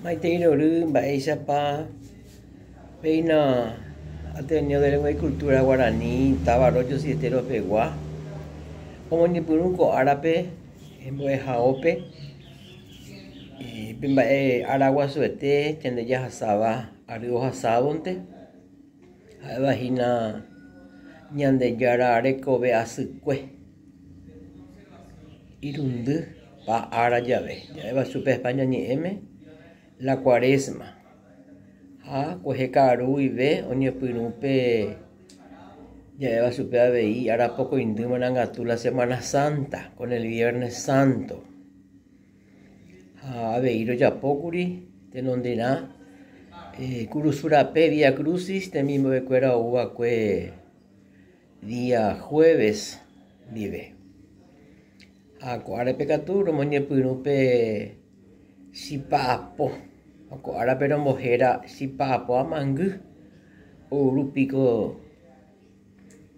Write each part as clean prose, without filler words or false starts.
Maitei rory mba'éichapa péina Ateneo de Lengua y Cultura Guarani táva Arroyos y Esteros pegua omoñepyrũ ko árape mbo'ehaópe pe mba'e ára guasuete ñande jahasáva ary ohasávonte ha'éva hína Ñandejára rekove asykue irundy pa ára jave ja'éva chupe España ñe'ẽme la cuaresma ha kuehe ka'aru guive oñepyrũ pe ja'éva chupe avei ára pokõindy marangatu la semana santa con el viernes santo ha avei rojapókuri tenonderã kurusu rape via crucis temimbo'ekuéra ouva'ekue día jueves ndive ha ko árape katu romoñepyrũ pe chipa'apo ha ko árape rombohéra chipa'apo amangy ou rupi ko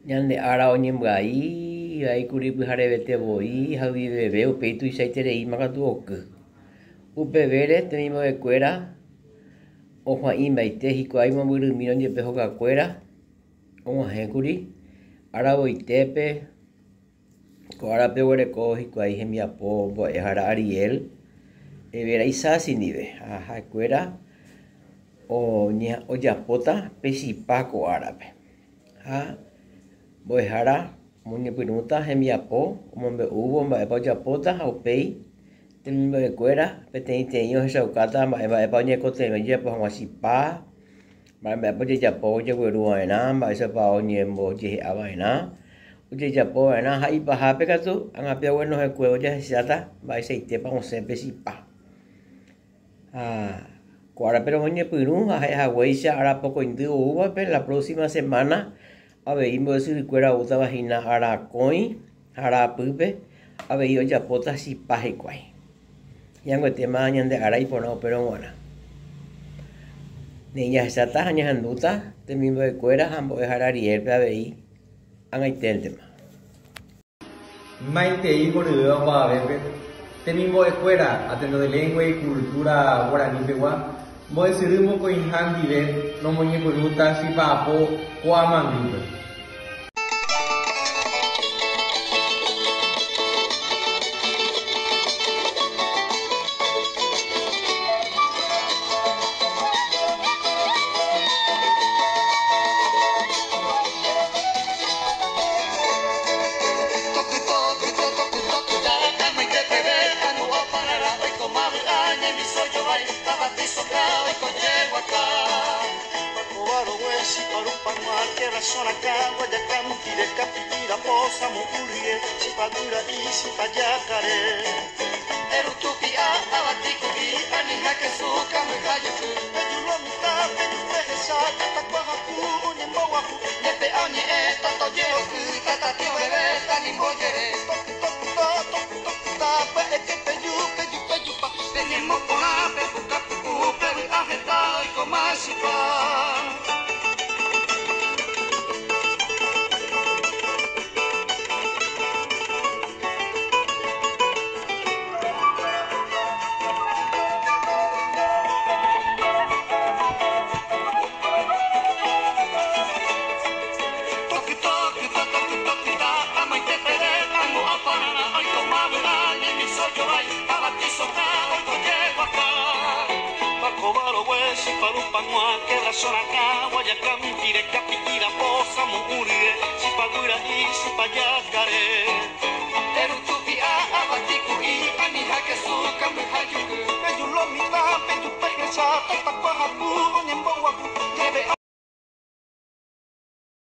ñande ára oñembyai vaíkuri pyharevete voi ha yvyveve upéi tuichaitereíma katu oky. Upevére temimbo'ekuéra ohua'ĩmbaite hikuái mombyrymírõ jepe hogakuéra og̃uahẽkuri aravoitépe ko árape oguereko hikuái hembiapo mbo'ehára Ariel Evera Isasi ndive ha ha'ekuéra ojapóta pe chipa ko árape ha mbo'ehára omoñepyrũta hembiapo omombe'úvo mba'épa ojapóta ha upéi temimbo'ekuéra peteĩteĩ ohechaukáta mba'e mba'épa oñekotevẽ ojejapo hag̃ua chipa, mba'e mba'épa ojejapo ojegueru va'erã, mba'éichapa oñembojehe'a va'erã, ojejapo va'erã ha ipahápe katu ág̃ape oguenohẽkuévo jahecháta mba'eichaitépa osẽ pe chipa. Ha ko árape romoñepyrũ ha ha'e haguéicha ára pokõindy oúvape la próxima semana avei mbo'esyrykuéra oútava hína arakõi ha araapýpe avei ojapóta chipa hikuái. Hi'ag̃uetéma ñande ára iporã upérõ g̃uarã. Ne'ĩ jahecháta ha ñahendúta temimbo'ekuéra ha mbo'ehára Ariel-pe avei ag̃aiténtema. Maitei horyvéva opavavépe, temimbo'ekuéra Ateneo de Lengua y Cultura Guarani pegua, mbo'esyry mokõiha ndive romoñepyrũta chipa'apo ko amandýpe.